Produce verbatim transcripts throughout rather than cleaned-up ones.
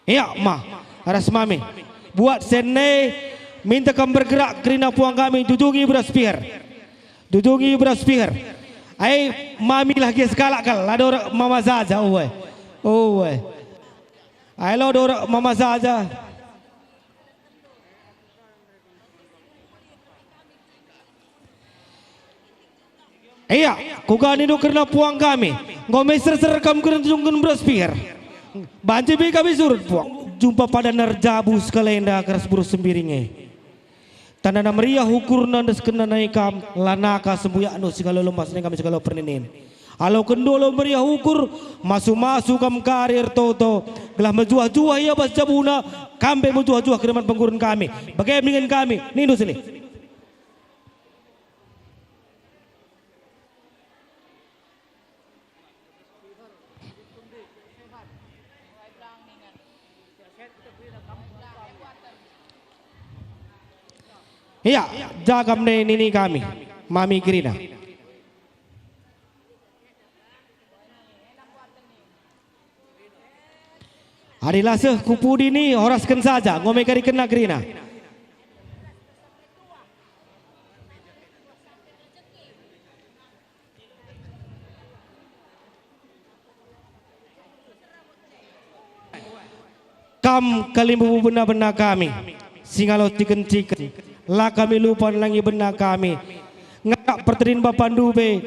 Ia, Ma, ras Mami. Buat sene, minta kam bergerak kerina puang kami, jujungi beras piher. Jujungi beras piher. Ai, Mami lah gia sekalak kal, la dorek mama saja, uwe. Uwe. Ai, la dorek mama saja. Ia, kuga nindu kerna puang kami, enggo meser-ser kam kerna jujungken beras piher. Banci pe kami surut puang. Jumpa padan erjabu sekalenda keras beras sembiring e. Tandana meriah ukurna ndeskenna nai kam, lanaka sembuyakndu singalo lemas nai kami singalo perninin. Alokenndu alo meriah ukur, masu-masu kam kari ertoto, gelah mejuah-juah ia bas jabuna, kam pe mejuah-juah kerina pengguren kami. Bage ningen kami, nindu silih. Ia, jagam nde nini kami, Mami kerina. Adi la seh ku pudi ni, horasken saja, enggo me kari kena kerina. Kam kalimbubu bena-bena kami, singalo ciken-ciken, la kami lupa nandangi bena kami. Ngarak pertedin bapandu be,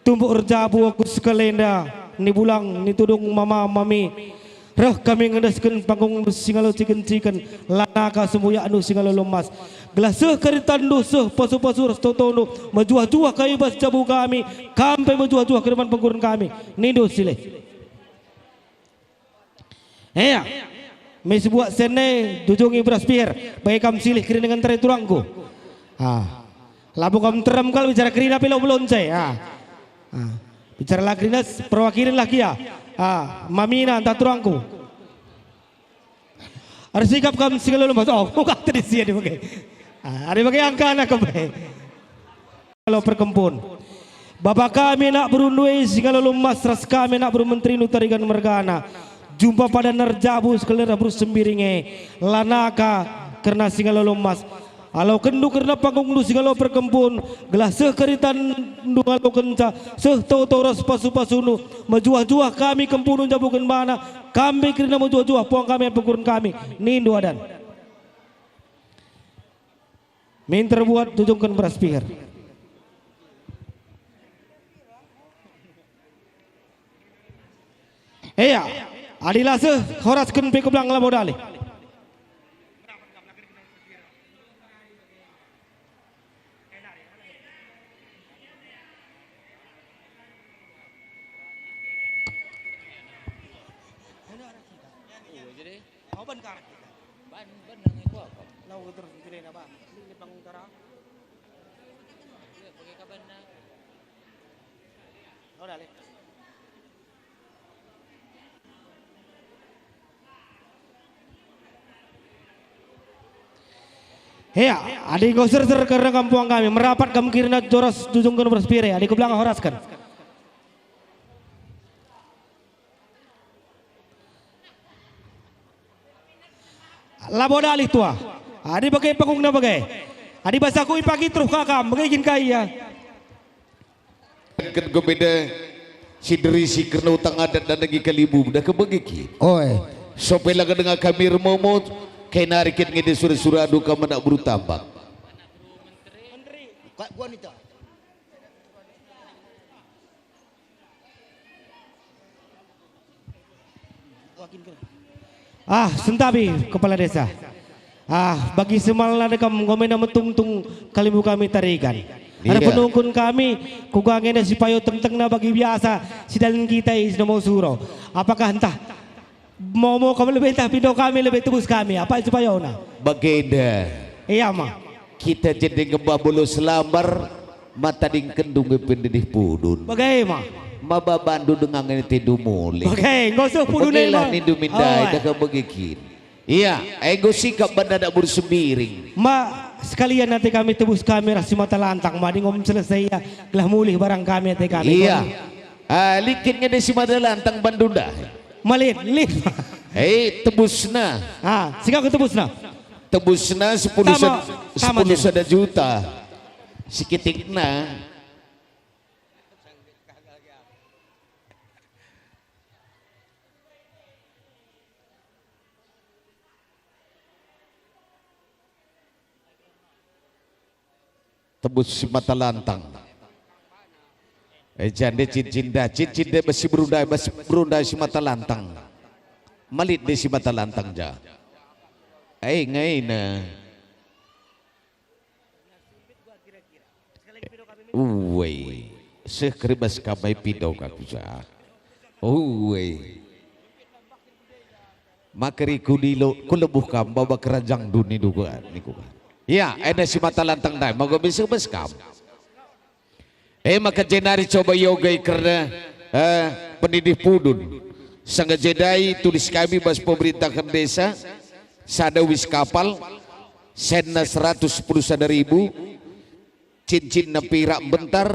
tumbuk erjabu aku sekalenda, ni bulang, ni tudung mama mami. Reh kami ngendesken panggung singalo ciken-ciken, lanaka sembuyakndu singalo lemas. Gelah seh karitandu, seh pasu-pasu ras totondu, mejuah-juah kai bas jabu kami, kam pe mejuah-juah kerina pengguren kami. Nindu silih. Ea, me sebuak sene, jujungi beras piher, bage kam silih kerina dengan terai turangku. Ah. Labo kam terem kal bicara kerina pe lo belonce. Ah. Ah. Bicara la kerina, perwakilen lah kia. Ah, mamina ntah turangku. Ersikap kam singalo lemas. Oh, uga tadi sia di bage. Ah, ada bage angkana kembe. Kalo perkempun. Bapa kami anak beru ndue singalo lemas ras kami anak beru menteri nu Tarigan mergana. Jumpa padan erjabu sekalera beru sembiring e. Lanaka kerna singalo lemas. Alokenndu kerna panggungndu singalo perkempun, gelah seh karitandu ngalokenca, seh toto ras pasu-pasundu, mejuah-juah kami kempunu njabuken bana, kam pe kerina mejuah-juah puang kami pengguren kami, nindu adan. Minter buat jujungken beras piher. Ea, adi la seh, horasken pe ku belang labo dalih. Ban, ban nang iko apa? Lau terus mencuri apa? Ini panggung tara. Iya, pakai kaban na. Lau dalih. Ea, adi enggo serser kerna kam puang kami, merapat kam kerina joras jujungken beras piher e, adi ku belang horasken. Labo dalih tua. Adi bage pangungna bage. Adi bas aku ipagi teruh ka kam, bage kin kai ia. Ken kebeda si derisi kerna utang adat dan dagi kalibu, dah kebege kin. Oe. Sope la denga kami ermomo, kai nari kin ngende sura-sura duka menak beru tambak. Kak gua nita. Ah, sentabi kepala desa. Ah, bagi semalna dekam enggo mena metungtung kalimbubu kami Tarigan. Ada penungkun kami, kuga ngenda si payo tengtengna bagi biasa, si dalan kita i Sinomosuro. Apakah ntah momo kam lebe ntah pindo kami lebe tebus kami? Apa si payona? Bagenda. Ia ma. Kita jende ngembah bolo selambar, mata dingkendung nge pendedih pudun. Bage ma. Maba bandu denga ngene tedu mulih. Bage, enggo seh pudun e. Begelah ma. Nindu mindai, oh, dah kam bage kin. Ia, enggo sikap bana dak bur sembiring. Ma, sekalian ate kami tebus kami ras si mata lantang, ma adi enggo selesai ia, gelah mulih barang kami ate kami. Ia. Ah, likin ngene si mata lantang bandu ndai. Malit, lit. Eh, tebusna. Ah, siga ku tebusna. Tebusna sepuluh Tama, sed-, tama sepuluh je. sada juta. Sikitikna. Tebus si mata lantang. Eh, jande cincin da, cincin da bas si berundai, bas berundai si mata lantang. Malit de si mata lantang ja. Eh, ngaina. Uwe, seh keribas kamai pindo ka kusa. Uwe. Makeri kudilo, kulebuh kam baba keranjang duni duga, niku kan. Ya, enda si mata lantang ndai, maka bisa bes kam. E maka jenari coba iogai kerna, eh, penidih pudun. Sanga jedai tulis kami bas pemerintahan desa, sada wis kapal, senna seratus sepuluh sada ribu, cincinna pirak mbentar,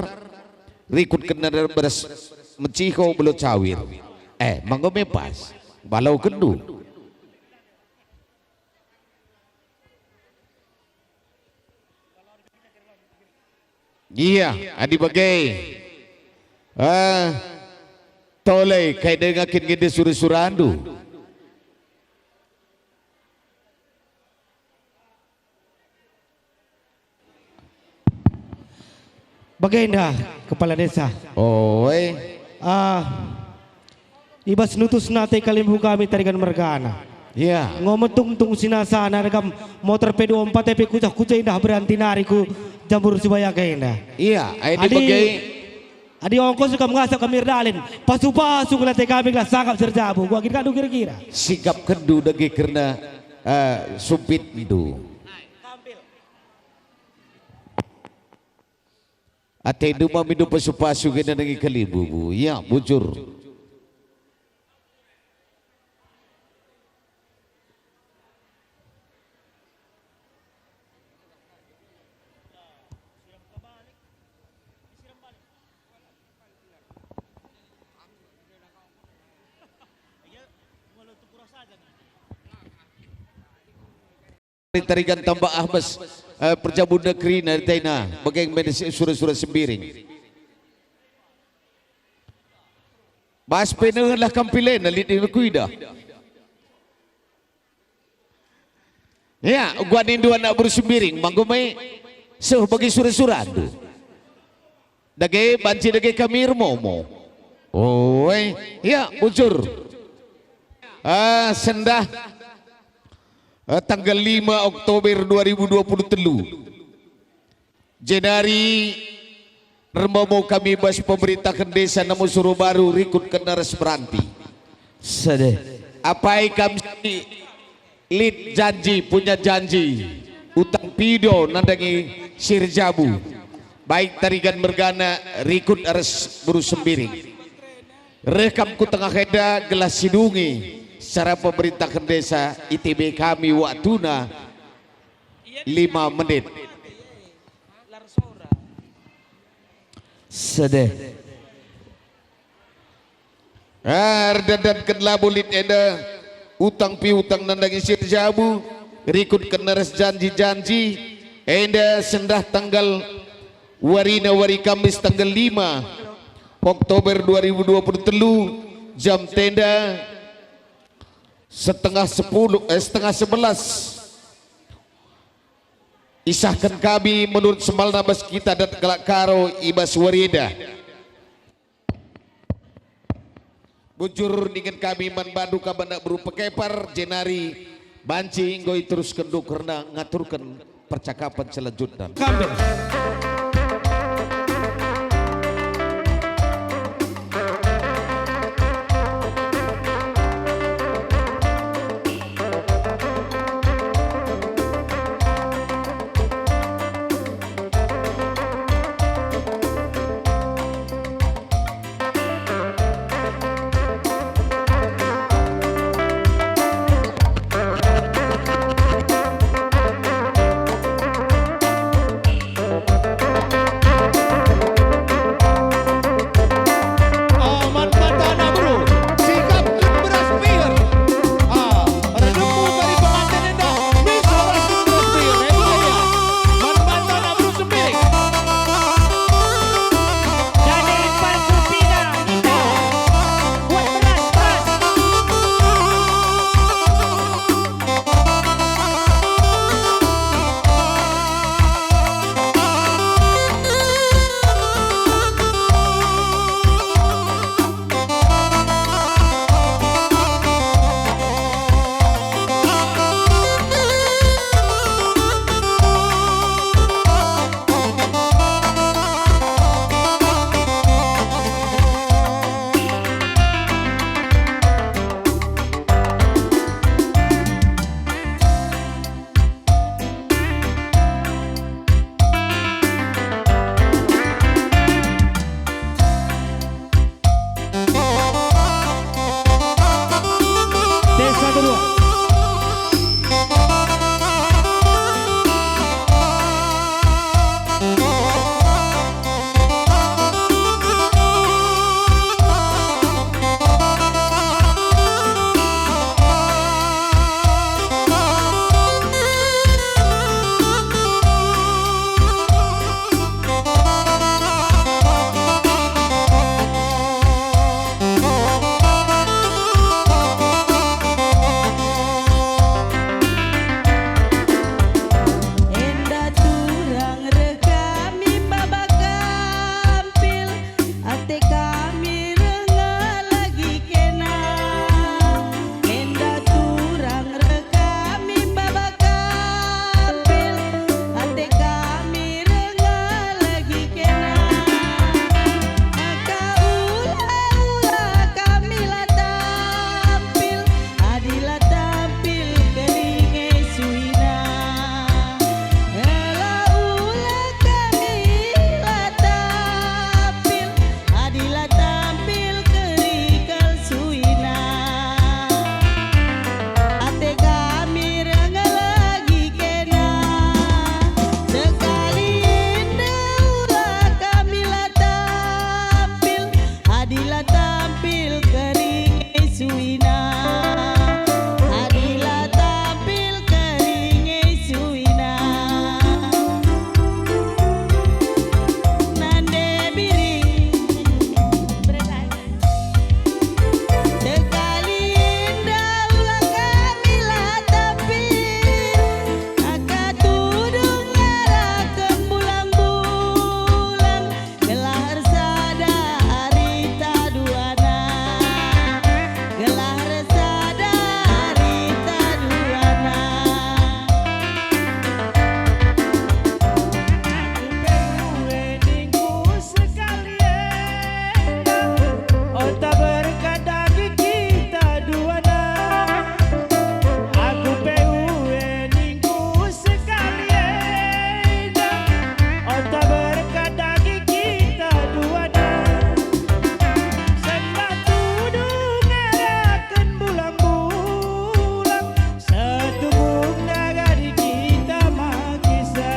rikut kena beras meciho belo cawir. Eh, manggo me pas, balo kendu. Iya, adi bage. Ah, tole kai denga kin ngende sura-surandu. Bagenda, Kepala Desa. Oi. Ah, i bas nutus nate kalimbubu kami Tarigan mergana. Iya. Ngo metung-tung sinasana rekam motor P dua puluh empat tapi kucah-kucah indah beranti nari ku Jambur Sibayak enda. Iya, adi Adi, bage. Adi ongkos kam ngasap kami erdalin, pasu-pasu nate kami gelah sangkap si erjabu. Gua kin kadu kira-kira. Sikap kendu dage kerna, eh, sumpitndu. Atendu ma mindu pasu-pasu gena nandangi kalimbubu. Ya, bujur. Tarigan tambah ahbas, eh, perjabun negeri na tena, bageng mende si sura-sura Sembiring. Bas pe nehenlah kam pilena lit i kuidah. Ya, gua nindu anak beru Sembiring, manggo me seh bagi sura-surandu. Dage banci dage kami ermomo. Oi, ya, bujur. Ah, sendah. Eh, tanggal lima Oktober dua ribu dua puluh telu. Jenari ermomo kami bas pemerintahan desa Namu Suro Baru rikut kena ras beranti. Sedeh. Apai kam si lit janji, punya janji, utang pido nandangi si erjabu, baik Tarigan mergana rikut ras beru Sembiring. Reh kam ku tengah enda gelah sidungi secara pemerintahan desa, I T B kami waktuna lima menit. Sedeh. Erdandanken labo lit enda, utang piutang nandangi si erjabu, rikut kena ras janji-janji, enda sendah tanggal warina wari Kamis tanggal lima Oktober dua ribu dua puluh telu, jam tenda setengah sepuluh, eh, setengah sebelas. Isahken kami menurut semalna bas kita adat kalak Karo i bas wari enda. Bujur dingen kami man bandu kam anak beru Pekepar, jenari banci enggo iterusken kerna ngaturken percakapan selanjutna. Kambing. kedua. Enda turang reh kami maba kampil, ate kami reh ngelegi kena. Enda turang reh kami maba kampil, ate kami reh ngelegi kena. Maka ula-ula kami la tampil, adi la tampil keringe suina. Ela ula kami la tampil, adi la tampil keringe suina. Ate kami reh ngelegi kena. Sekali enda ula kami la tampil, adi la tampil keringe suina. Adi la tampil keringe suina. Nande biring. Sekali enda ula kami la tampil, aka tudung ngaraken bulang-bulang, gelah ersada arita duana, gelah ersada arita duana. Aku pe ue ningku sekali enda, ota berkat daging kita duana. Aku pe ue ningku sekali enda, ota berkat daging kita duana. Sembah tudung ngaraken bulang-bulang, setunggung nagari kita makisa.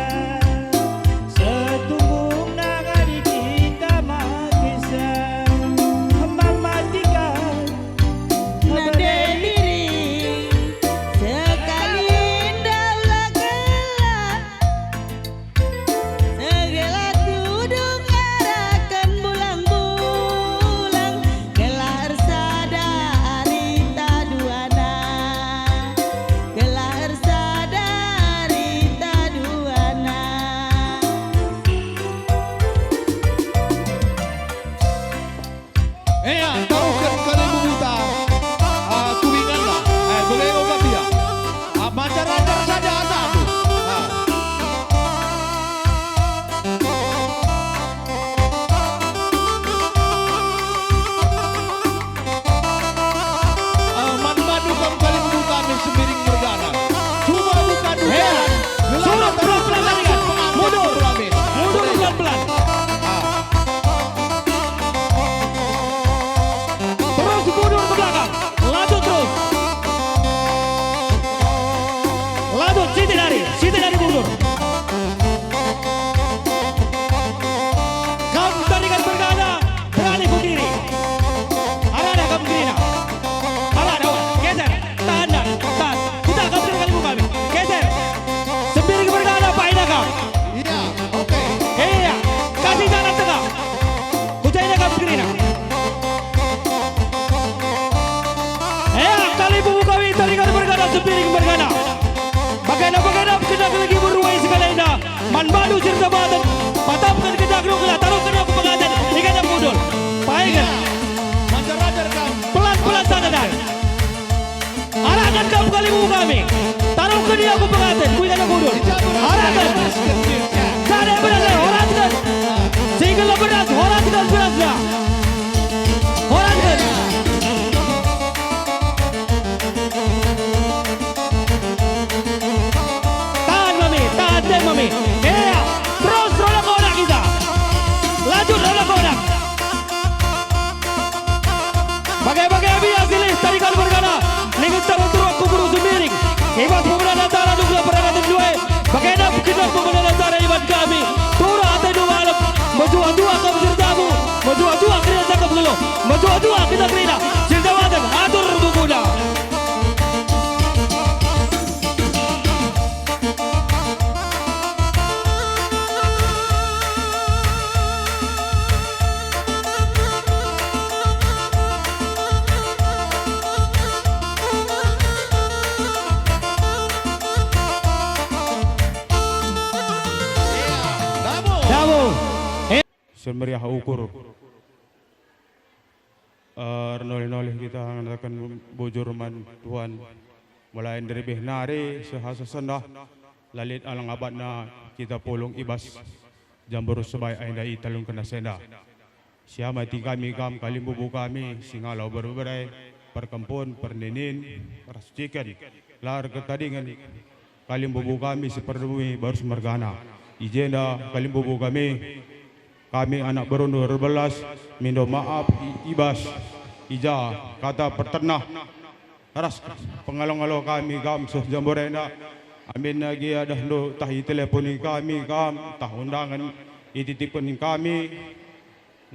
Setunggung nagari kita makisa. Mamatika. Nande diri, sekali enda ula gelah. Segala tudung ngaraken bulang-bulang, gelah ersada arita duana, gelah ersada arita duana. Ea, taruhken kalimbubuta, ah, ku inganna. Eh, bage obat ia. Ah, majar-ajar saja asaku. Ah. Ah, man bandu kam kalimbubu kami Sembiring mergana. Cuba buka dulu. Ea, surut pelan-pelan lagi. Mundur. Mundur pelan-pelan. Ah. Terus mundur ke belakang. Lanjut terus. Lanjut, sitik nari, sitik nari mundur. Kam tarikan mergana, beralih ku kiri. Arah dah kam kerina. Arah dah, geser. Tahan, tahan. Kita akan terus kali kami. Geser. Sembiring mergana, paina kam. Iya, oke. Iya, kasih jalan tengah. Ku jai kam kerina. Ea, kalimbubu kami tarikan mergana Sembiring mergana. Bagenda-bagenda kena kelegi beruai sekali enda. Man bandu si erjabaten, patapken kenca geluh gelah taruhken ia ku penganten, ikatken kudul. Paingen. Iya. Majar-ajar kam. Pelan-pelan saja, Dan. Arahken kam kalimbubu kami. Taruhken ia ku penganten, ku ingan kudul. Arahken. Sada beras, horatken. Singgel beras, horatken berasna. Horatken. Tahan, Mami, tahan, tahan, Mami. Ea, terus roda konak kita. Lanjut roda konak. Bage-bage bias silih tarikan mergana. Ningen taruh-taruh Kita pemodal acara iban kami, turah atendu malem, mejuah-juah kam si erjabu, mejuah-juah kerina cakep ngelo, mejuah-juah kita kerina, si erjabu atur bukuna. Dabo. Semeriah ukur. Eh, ernolih-nolih kita ngataken bujur man Tuhan. Mulai nderbih nari seh asa sendah, la lit alang abatna kita pulung i bas Jambur Sebai enda i Talun Kendas enda. Siamati kami kam kalimbubu kami, singalo berberai, perkempun, perninin, ras ciken, la erketadingen, kalimbubu kami si perdemi barus mergana. I jenda kalimbubu kami, kami anak berundu erbelas, mindo maap i, i bas, i ja, kata pertenah, ras pengalo-ngalo kami kam seh Jambur enda. Aminna gia dahndu tah iteleponi kami kam, tah undangen ititipken kami,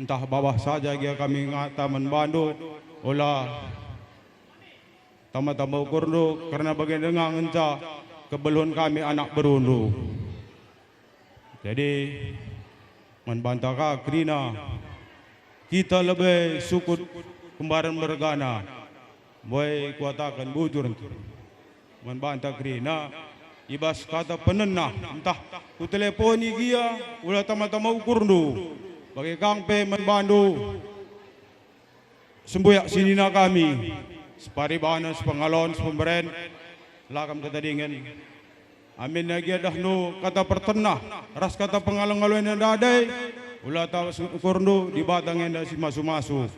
ntah babah saja gia kami ngata man bandu, ola tama-tama ukurndu, kerna bage denga ngenca kebeluhen kami anak berundu. Jadi, man banta ka kerina, kita lebe sukut kembaren mergana, mbai kuataken bujur man banta kerina, i bas kata penenah, ntah kuteleponi gia, ula tama-tama ukurndu, bage kang pe man bandu. Sembuyak senina kami, separibanen, sepengalon, sepemberen, la kam ketadingen. Aminna gia dahndu kata pertenah, ras kata pengalo-ngalo enda ndai, ula tawes ukurndu Dibata nge enda si masu-masu.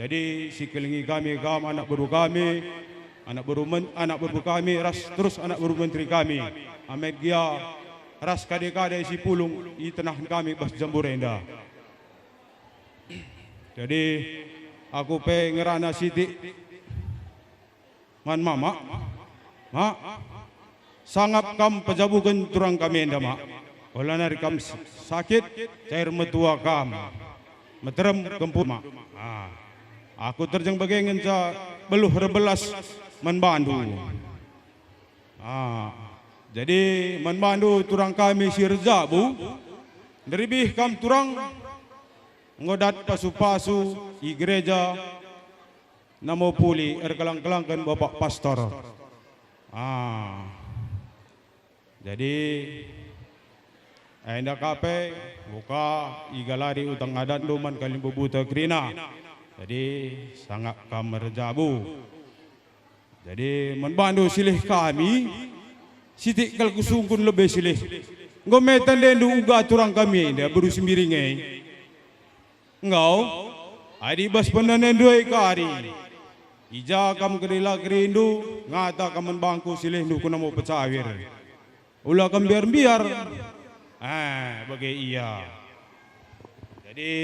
Jadi, sikelengi kami kam anak beru kami, anak beru men-, anak beru kami, ras terus anak beru menteri kami. Amin gia ras kade-kade si pulung itenahen kami bas Jambur enda. Jadi, aku pe ngerana sitik man Mama. Mak, sangap kam pejabuken turang kami enda, Mak. Ola nari kam s-, sakit, cair metua kam. Meterem kempun, Mak. Ah. Aku terjeng bage ngenca beluh erbelas man bandu. Ah. Jadi, man bandu turang kami si erjabu, nderbih kam turang, enggo dat pasu-pasu i gereja, namo puli erkelang-kelangken Bapak Pastor. Ah. Jadi, enda ka pe, enggo ka igalari utang adatndu man kalimbubuta kerina. Jadi, sangap kam erjabu. Jadi, man bandu silih kami, sitik kal kusungkun lebe silih. Enggo me tandendu uga turang kami enda beru Sembiring e. Enggo, adi bas penanendu e kari, i ja kam kedila kerindu, ngata kam man bangku silihndu ku namo pecawir. Ula kam mbiar-mbiar. Ah, bage ia. Jadi,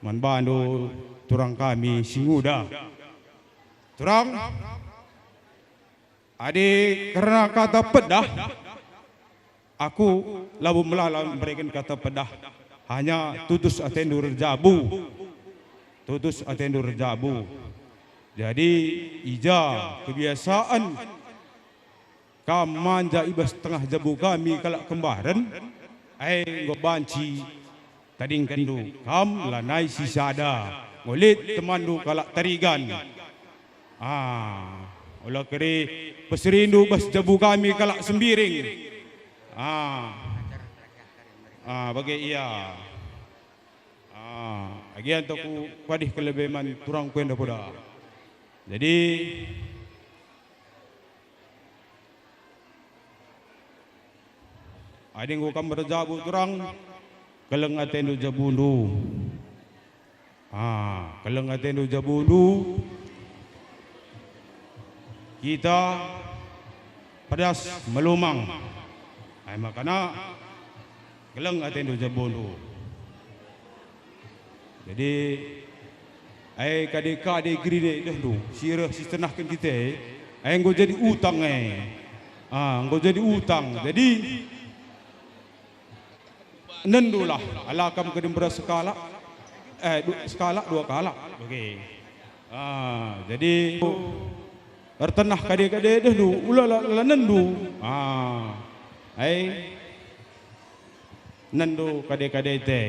man bandu turang kami si nguda. Turang, adi kerna kata pedah, aku labo melala mereken kata pedah, hanya tutus atendu erjabu. Tutus atendu erjabu. Jadi, i ja kebiasaan kam manja i bas tengah jabu kami kalak Kembaren, e enggo banci tadingkenndu, kam lanai sisada, enggo lit temanndu kalak Tarigan. Ah, ola keri peserindu bas jabu kami kalak Sembiring. Ah. Ah, bage ia. Ah, agian tu ku padih kelebe man turang ku enda kuda. Jadi, adi enggo kam erjabu turang, keleng atendu jabundu. Ah, keleng atendu jabundu. Kita pedas melumang. Ai makana keleng atendu jabundu. Jadi, ai kade-kade gerine dehndu, si reh si tenahken kita e, ai enggo jadi utang e. Ah, enggo jadi utang. Jadi, nendulah, ala kam kadi beras sekalak, eh, du-, sekalak dua kalak. Oke. Ah, jadi, ertenah kade-kade dehndu, ula la, la nendu. Ah, ai, nendu kade-kade te.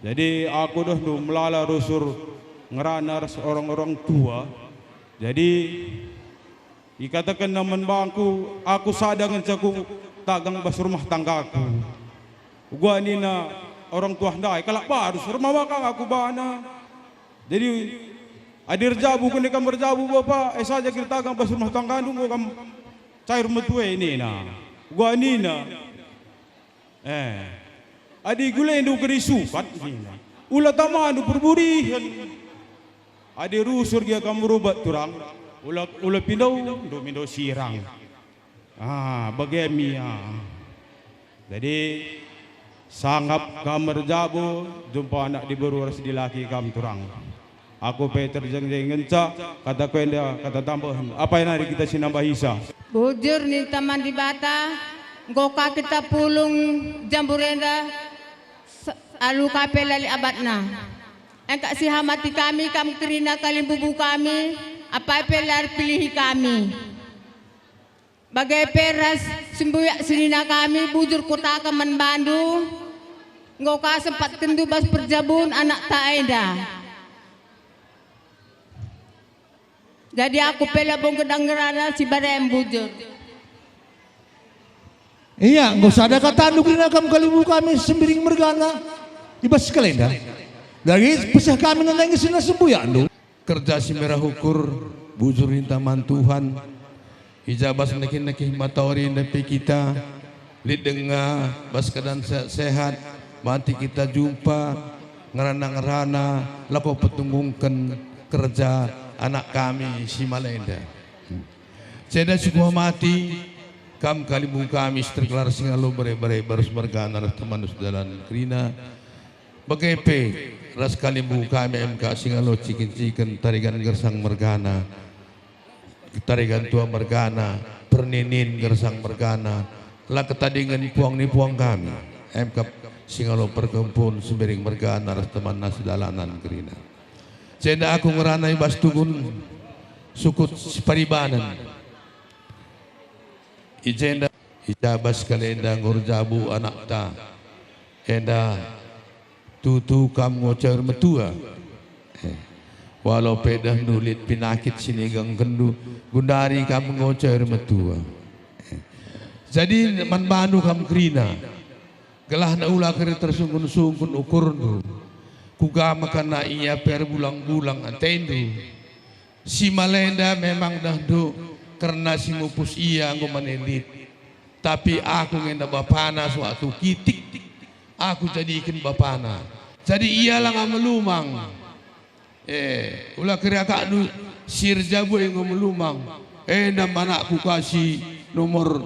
Jadi, aku dehndu melala rusur ngerana ras orang-orang tua. Jadi, ikatakenna man bangku, aku sada ngenca ku tagang bas rumah tanggaku. Uga nina orang tua ndai, kalak baru sermawa kang aku bana. Jadi, adi erjabu kene kam erjabu bapa, eh saja kita tagang bas rumah tanggandu enggo kam cair metua e nina. Uga nina, eh, adi gulendu keri sukat nina. Ula tamandu perburihen. Adi rusur gia kam rubat turang, ula, ula pindondu mindo sirang. Ah, bage me ia. Jadi, sangap kam erjabu, jumpa anak diberu ras dilaki kam turang. Aku pe terjeng-jeng ngenca, kataku enda, kata tambahen. Apai nari kita si nambahisa? Bujur ninta man Dibata, enggo ka kita pulung jambur enda, se-, alu ka pe la lit abatna. Engka si hamati kami, kam kerina kalimbubu kami, apai pe la erpilihi kami. Bage pe ras sembuyak senina kami, bujur kukataken man bandu, enggo ka sempatkenndu bas perjabun anakta enda. Jadi aku pe labo nggedah ngerana si barem bujur. Ia, enggo sada katandu kerina kam kalimbubu kami Sembiring mergana i bas kalenda. Dage peseh kami nandangi senina sembuyakndu. Kerja si merah ukur, bujur ninta man Tuhan. I ja bas nehkih-nehkih matawari enda pe kita, lit denga bas keadaan sehat-sehat, banci kita jumpa, ngerana-ngerana, lako petunggungken kerja anak kami si male enda. Ceda si kuhamati, kam kalimbubu kami si tergelar Singalo Bere-bere, barus mergana ras teman sedalan kerina. Bage pe ras kalimbubu kami M K Singalo Ciken-ciken, Tarigan Gersang mergana, Tarigan Tua mergana, Perninin Gersang mergana, la ketadingen puang ni puang kami, M K Singalo Perkempun, Sembiring mergana ras temanna sedalanan kerina. Cenda aku ngerana i bas tugun sukut Siparibanen. I jenda, i ja bas kalenda enggo erjabu anakta. Enda tutu kam enggo cair metua. Eh, walau pe dehndu lit pinakit si nigangkenndu, gundari kam enggo cair metua. Eh, jadi man bandu kam kerina, gelahna ula keri tersungkun-sungkun ukurndu. Kuga maka ia pe erbulang-bulang atendu. Si male enda memang dehndu kerna si mupus ia enggo mane lit. Tapi aku nge enda bapana suatu kitik. Aku jadiken bapana. Jadi ia langa melumang. Eh, ula keri akakndu si erjabu enggo melumang. Enda me anakku ka si nomor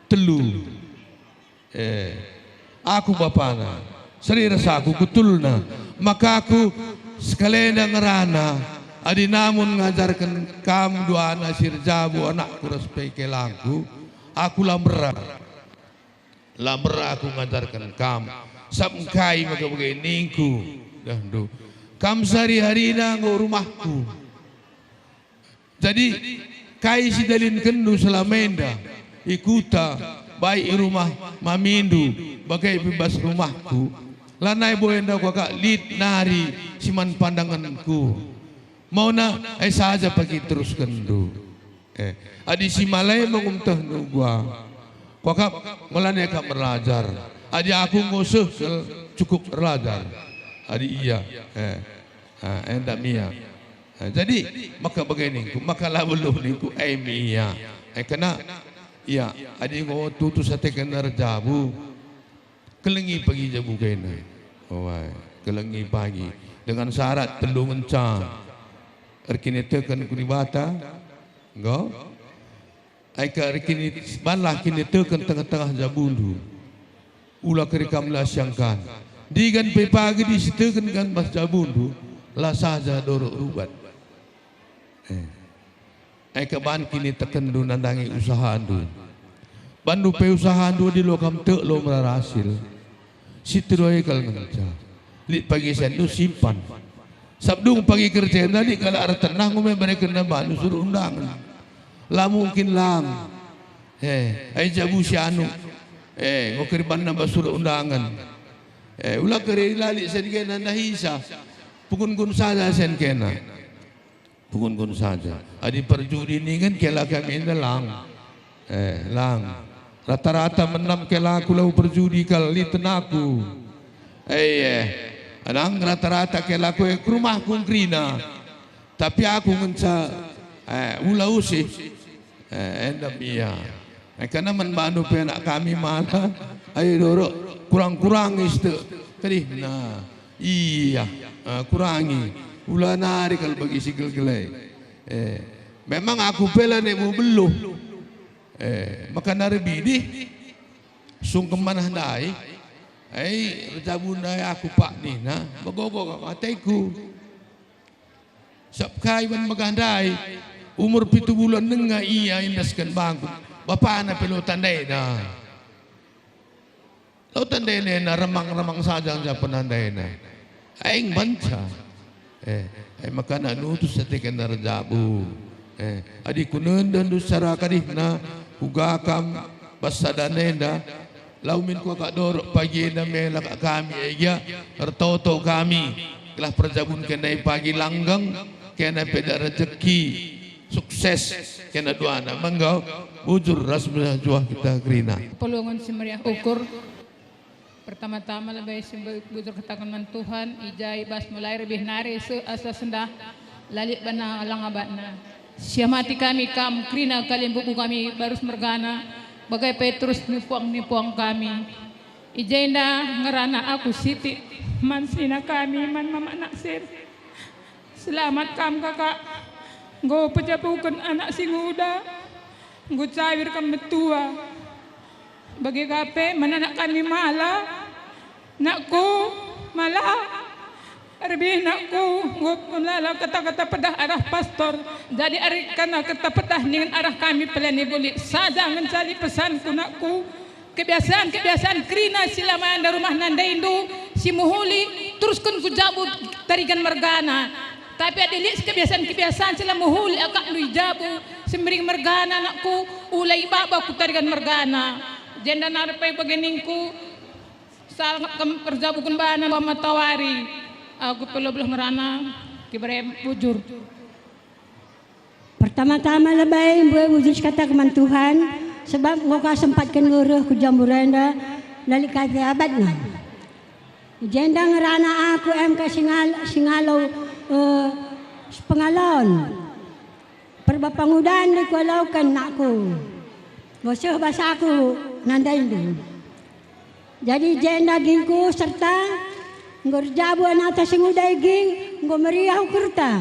telu. Eh, aku bapana, seri ras aku kutulna, maka aku sekalenda ngerana, adi namun ngajarken kam duana si erjabu anakku ras pe kelangku, aku la mbera. La mbera aku ngajarken kam, sabap engkai maka bage ningku, dahndu, kam sehari-harina enggo rumahku. Jadi, kai si dalinkenndu selama enda i kuta, baik i rumah mamindu, bage pe bas rumahku, lanai bo enda kuakap lit nari si man pandangenku. Mauna, e saja pagi teruskenndu. Eh, adi si male mengumtehndu gua, kuakap melane kap erlajar. Adi aku enggo seh kal cukup erlajar. Adi ia, eh, ah, enda me ia. Nah, jadi, maka bage ningku, maka la beluh ningku, e me ia. E kena, ia, adi enggo tutus ateken erjabu, kelengi pagi jabu kena. Wai, kelengi pagi. Dengan syarat telu ngenca. Erkiniteken ku Dibata, enggo? Ai ka erkini-, banlah kiniteken tengah-tengah jabundu. Ula keri kam la siangkan. Digan pe pagi disiteken kan bas jabundu, la saja dorok rubat. Eh. Ai ka banci nitekenndu nandangi usahandu. Bandu pe usahandu adi lo kam tek lo merasil. Si teroi kal ngenca. Lit pagi sendu simpan. Sabdung pagi kerjena lit kalak ertenah ngume berekenna bandu suruh undangan. La mungkin lang. Eh, ai jabu si anu. Eh, ngo keribanna ba suruh undangan. Eh, ula keri lali sen kena ndahisa. Pukun-kun saja sen kena. Pukun-kun saja. Adi perjudi ningen kela kami enda lang. Eh, lang. Rata-rata menam kelaku lau perjudi kal liten aku. Eh, eh. Lang rata-rata kelaku eh, ke rumahku kerina. Tapi aku ngenca, eh, ula usih. Eh, enda ia. Eh, karena man bandu pe anak kami mala. Ayo dorok kurang-kurangi situ. Tadi, nah. Iya, ah, kurangi. Ula nari kal bagi si gelgelai. Eh, memang aku pe la nebu beluh. Eh, maka nari bidih. Sungkem manah ndai. Ai, erjabu ndai aku pak nina. Megogo ateku. Sab kai ban megah ndai. Umur pitu bulan denga ia indasken bangku. Bapana pe lo tandai dah. Lau tandai nena remang-remang saja nja penandaina. Aing banca. Eh, eh, makana nutus ateken erjabu. Eh, adi kunendehndu secara kadihna, kuga kam bas sada nenda, lau min kuakap dorok pagi enda mela kami, eh, gia, ertoto kami, gelah perjabun kena pagi langgeng, kena peda rejeki. Sukses kena duana, menggo bujur ras mejuah kita kerina. Perpulungen si meriah ukur. Pertama-tama lebe si mbe-, bujur kataken man Tuhan, i ja i bas mulai rebih nari seh asa sendah, la lit bana lang abatna. Siamati kami kam kerina kalimbubu kami barus mergana, bage pe terus nipuang-nipuang kami. I jenda ngerana aku sitik man senina kami, man mama Naksir. Selamat kam, Kakak. Enggo pejabuken anak si nguda. Enggo cawir kam metua. Bage ka pe man anak kami mala. Nakku, mala. Erbih nakku, enggo melala kata-kata pedah arah pastor. Jadi ari kana kata pedah ningen arah kami pelean ibulit. Sada ngenca lit pesanku, nakku. Kebiasaan-kebiasaan kerina si la manda rumah nandaindu si mehuli, terusken ku jabu tarigan mergana. Tapi adi lit kebiasaan-kebiasaan si la mehuli akapndu i jabu, si mering mergana, nakku, ula ibaba ku tarigan mergana. Jenda nari pe bage ningku, sangap kam erjabuken bana matawari. Aku pe la beluh ngerana, kibere bujur. Pertama-tama lebe mbue bujur sikataken man Tuhan, sebab enggo ka sempatken reh ku Jambur enda, la lit ka pe abatna. I jenda ngerana aku M K Singal-, Singalo, eh, Sepengalaon. Perbapangudan di kualoken nakku. Enggo seh basaku nandaindu. Jadi jenda gingku serta enggo erjabu anakta si nguda i ging, enggo meriah ukurta.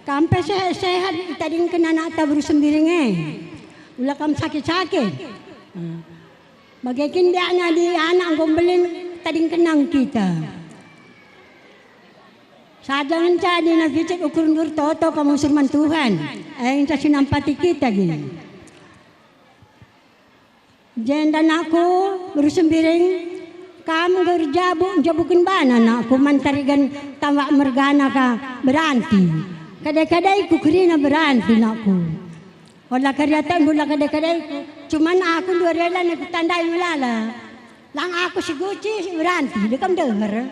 Kam pe sehat-sehat itadingken anakta beru Sembiring e. Ula kam sakit-sakit. Bage kin biakna adi anak enggo mbelin tadingkenna kita. Saja ngenca adi na picit ukurndu ertoto kam usur man Tuhan. Engca si nampati kita gin. Jenda nakku, beru Sembiring, kam enggo erjabu, njabuken bana nakku man tarigan tambak mergana ka beranti. Kadai-kadaiku kerina beranti nakku. Ola kari atendu la kadai-kadaiku, cuman aku ndu rela ne kutandai melala. Lang aku si guci, si beranti, dekam deher.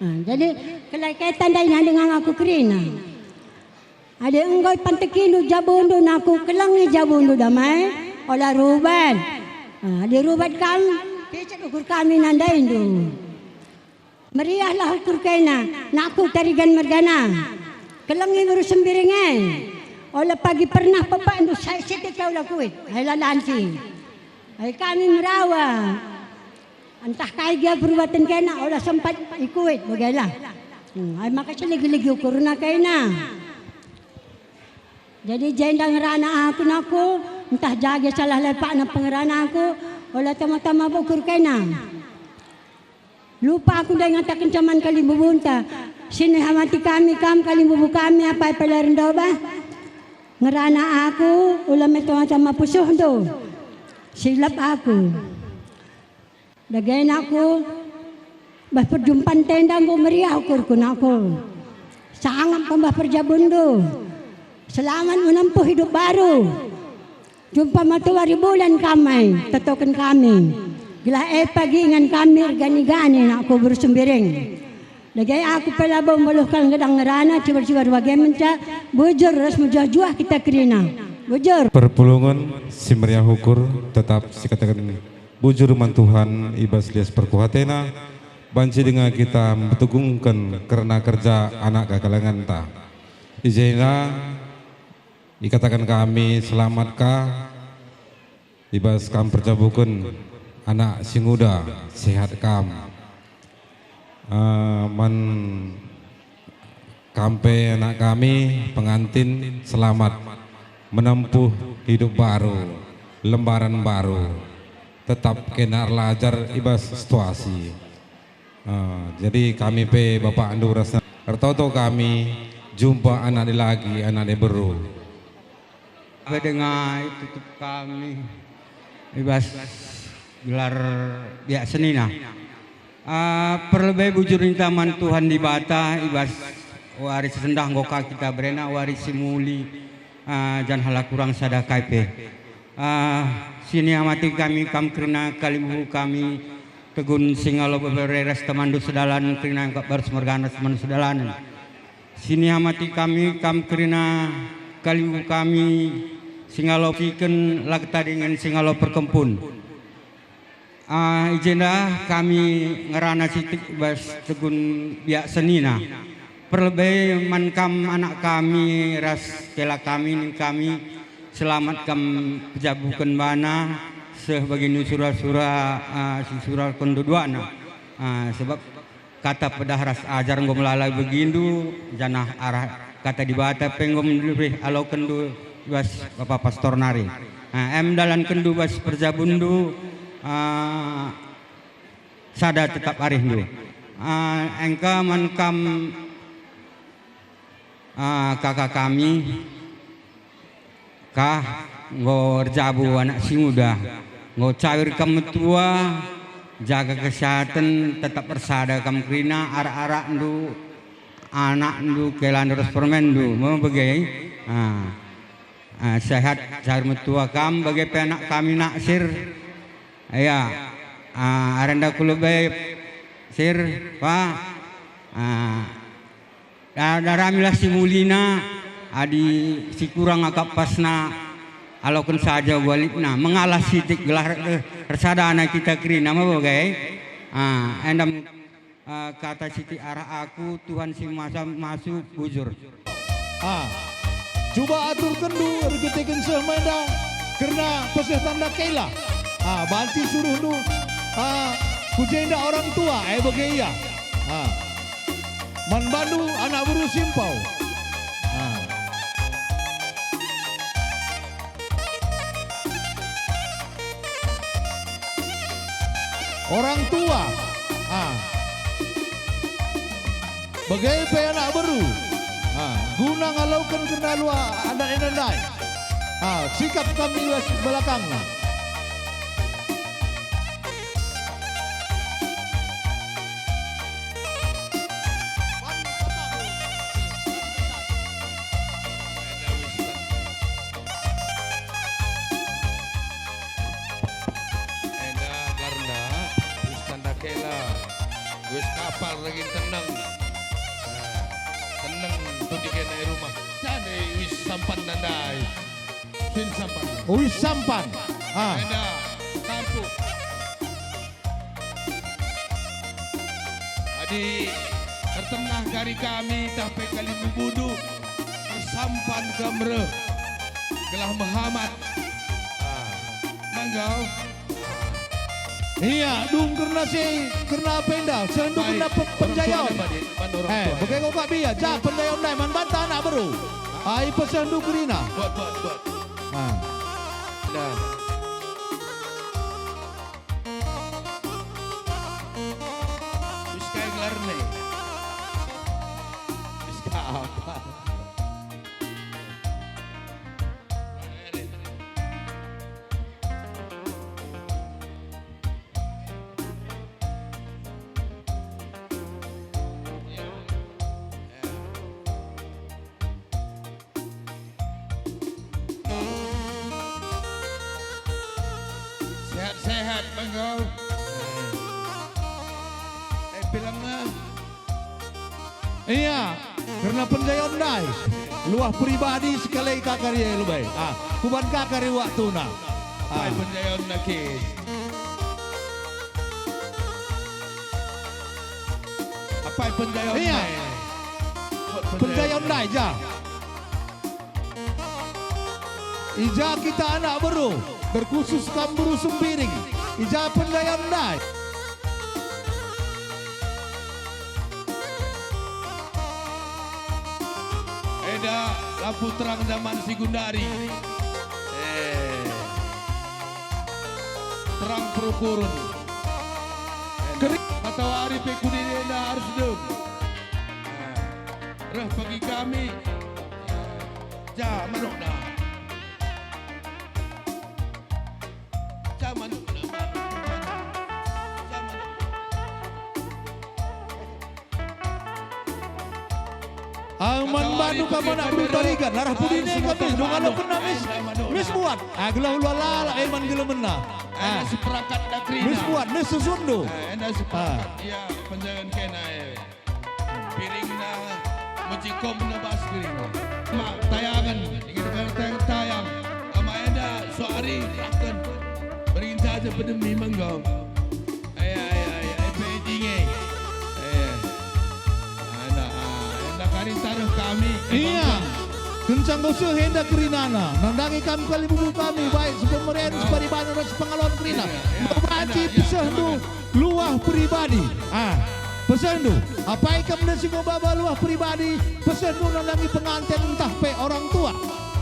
Nah, jadi kelai kai tandaina dengan aku kerina. Adi enggo ipantekindu jabundu nakku, kelengi jabundu damai, ola rubat. Ah, adi rubat kam, picit ukur kami nandaindu. Meriahlah ukur kena, nakku tarigan mergana. Kelengi beru Sembiring e. Ola pagi pernah pepakndu sai sitik kau la kuit. Ai la lanci. Ai kami merawa. Ntah kai gia perubaten kena, ola sempat ikuit bagailah. Hmm, ai maka siligi-ligi ukurna kena. Jadi jenda ngerana aku nakku, ntah jage salah lepakna pengerana aku, ola tama-tama ukur kena. Lupa aku ndai ngatakenca man kalimbubunta, si nihamati kami kam kalimbubu kami apai pe la erndobah. Ngerana aku, ula me tama-tama pusuhndu. Silap aku. Dage nakku, bas perjumpan enda enggo meriah ukurku nakku. Sangap kembah perjabunndu. Selamat menempuh hidup baru. Jumpa matuari bulan kami, tetoken kami. Gelah e pagi ingan kami ergani-gani nakku beru Sembiring. Dage aku pe labo nggeluh kal ngedang ngerana cibar-cibar bage menca, bujur ras mejuah-juah kita kerina. Bujur. Perpulungen si meriah ukur tetap sikataken bujur man Tuhan i bas lias perkuhatena, banci denga kita mpetegungken kerna kerja anak kekalangenta. I jenda ikataken kami selamat ka, i bas kam perjabuken anak si nguda, sehat kam. Eh, man kam pe anak kami, pengantin, selamat menempuh hidup baru, lembaran baru. Tetap kena erlajar i bas situasi. Eh, jadi kami pe bapakndu ras ertoto kami jumpa anak dilaki, anak diberu. Pedengai tutup kami i bas gelar biak senina. Ah, perlebe bujur ninta man Tuhan Dibata i bas wari si sendah enggo ka kita berena, wari si muli, ah, janah la kurang sada kai pe. Ah, siniamati kami kam kerina kalimbubu kami, Tegun Singalo bebere ras temanndu sedalan kerina kap barus mergana temanndu sedalanen. Siniamati kami kam kerina kalimbubu kami, Singalo Siken, la ketadingen Singalo Perkempun. Ah, i jenda kami ngerana sitik bas tegun biak senina. Perlebe man kam anak kami ras kela kami ning kami, selamat kam pejabuken bana seh bagi nu sura-sura, ah, si suraken duana. Ah, sebab Kata pedah ras ajar enggo melala begindu, janah arah Kata Dibata pe enggo mendurih alokenndu i bas Bapa Pastor nari. Ah, em dalankenndu bas perjabunndu, ah, sada tetap arihndu. Ah, engka man kam, ah, kaka kami, Kah, enggo erjabu anak si nguda, enggo cawir kam metua, jaga kesehatan, tetap ersada kam kerina, arak-arakndu, anakndu, kelandu ras permenndu, me bage? Ah. Ah, sehat, cawir metua kam, bage pe anak kami Naksir. Ya, ah, arenda ku lebe, Sir, Pa. Ah. Da-, daramilah si mulina, adi si kurang akap pasna, aloken saja gualitna, mengalah sitik gelah, eh, ersadana kita kerina, me bage? Ah, enda, eh, kata sitik arah aku, Tuhan si masa masu bujur. Ah, cuba aturkenndu erkiteken seh menda kerna peseh tanda kela. Ah, banci suruhndu, ah, ku jenda orang tua, eh, bage ia. Ah. Man bandu anak beru simpau. Ah. Orang tua. Ah. Bage pe anak beru. Ah, guna ngaloken kerna lua anak enda ndai. Ah, sikap kami was belakangna. Enda gelarna, Ustaz Dakela. Wis kapal lagi teneng. Nah, teneng tudiken nai rumah. Jane wis sampan ndai. Sin sampan. Wis sampan. Ah. Enda, tampuk. Adi ertenah kari kami tah pe kalimbubundu, ersampan kam reh, gelah mehamat. Ah, nanggau. Ia, dung kerna si, kerna apa enda, sehendu kerna pe-, penjayaon. Eh, bage kok kak bia, ja penjayaon ndai, man banta anak beru. Ai pesehndu kerina. Buat, buat, buat. Ah. Dah. Wis kai gelarna? Wis kai apa? Kau. Eh, bilangna. Ia, kerna penjayon ndai. Luah pribadi sekalai kakari e lebe. Ah, kuban kakari waktuna. Apai Ah. penjayonna ke? Apai penjayonna Ia. e? Buat Penjayon ndai, ja. I ja kita anak beru, terkhusus kam beru Sembiring. I ja penjayon ndai. Enda lampu terang zaman si gundari. Eh. Terang perukuren. Enda. Keri- Matawari pe kudinda arus dem. Eh. Reh pagi kami. Eh. Ja manukna. Ja manukna. Ja manukna. Ah, man bandu kam anak beru Tarigan, arah pudi ne kami, dung alokenna mis, mis buat. Ah, gelah ula lalap, eh, man gelemenna. Ah. Mis buat, mis susurndu. Ah, enda seperangkat, Ah. ya, penjayon kena, eh. Piringna, mecikomna bas piringna. Ma, tayangen, inget tayang-tayang. Ama enda, suari, akan. Beringin saja pedemi menggo. Aya, aya, aya, aya, pe dinge. Aya. Enda, ah, enda kari taruh kami, eh, Ia. bangkang. Kenca enggo seh enda kerinana, nandangi kam kalimbubu kami, baik si pemeren, si paribanen, ras si pengaloken kerina. Iya, iya. Enggo banci Enda, iya, pesehndu, iya. luah pribadi. Ah, pesehndu, apai kam nasi enggo maba luah pribadi, pesehndu nandangi penganten ntah pe orang tua.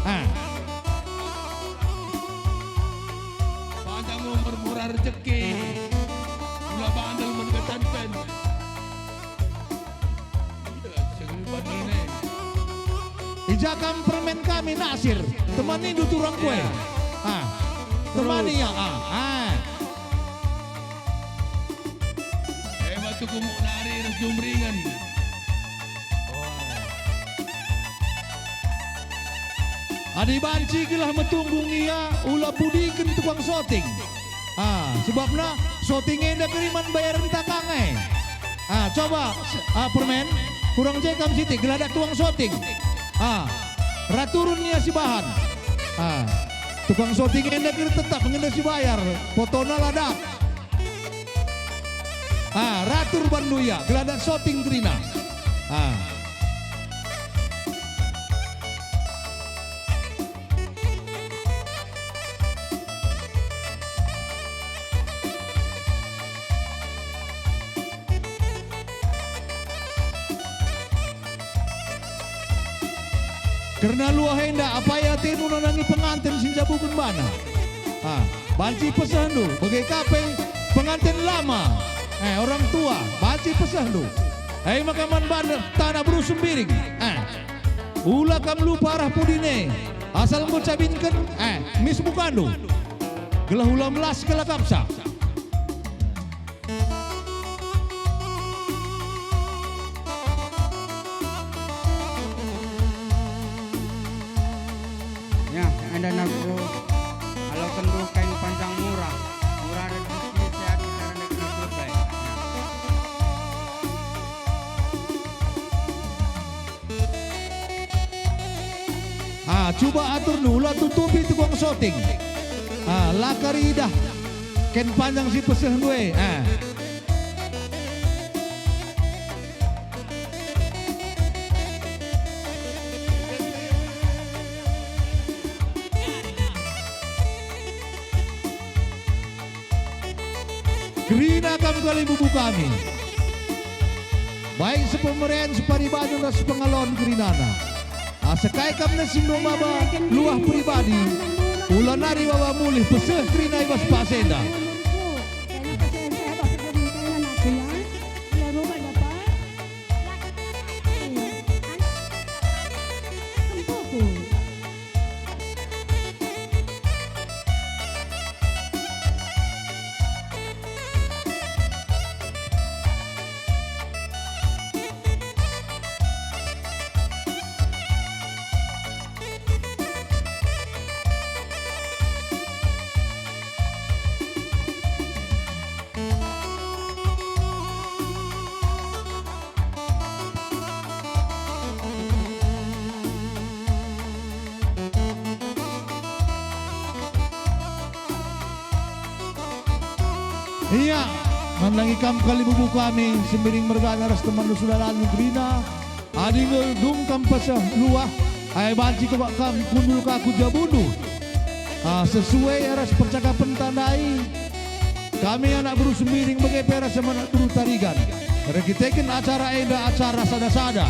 Ah. Panjang umur, murah rejeki, ula bandel man ketanken. Iya, sering bandel nih. I ja kam permen kami Nasir, temanindu turang kue. Iya. Ah, temani Terus. ya, ah, ah. Eh, batu kumuk nari ras jumringan. Wah. Adi banci gelah metunggung ia, ula pudiken tukang soting. Ah, sebabna soting enda keriman bayarenta kang e. Ah, coba, ah, permen, kurang je kam sitik, gelah dat tukang soting. Ah, raturun ia sibahan. Ah, tukang soting enda kira tetap ngenda sibayar, potona la dat. Ah, ratur bandu ia, gelah dat soting kerina. Ah. Kerna luah enda, apai atendu nandangi penganten si njabuken bana? Ah, banci pesehndu, bage ka pe penganten lama, eh, orang tua, banci pesehndu. Eh, maka man bana tanah beru Sembiring, eh, ula kam lupa arah pudi ne, asal enggo cabinken, eh, mis bukandu, gelah ula melas kalakapsa. Ya, enda nangku, aloken kain panjang murah, murah rezeki, sehat kita rende kena surga. Ya. Ah, cuba aturndu, ula tutupi tukang soting. Ah, la kari idah kain panjang si pesehndu e. Ah. Kerina kam kalimbubu kami. Baik sepemeren, separibanen ras sepengaloken kerinana. Asa kai kam nasi enggo maba luah pribadi, ula nari maba mulih peseh kerina i bas bas enda. Ia, nandangi kam kalimbubu kami, Sembiring mergana ras teman sudah lalu kerina. Adi enggo dung kam peseh luah, ai banci kuakap kam kundul ka ku jabundu. Ah, sesuai ras percakapenta ndai, kami anak beru Sembiring bage pe ras anak beru Tarigan. Erkiteken acara enda acara sada-sada.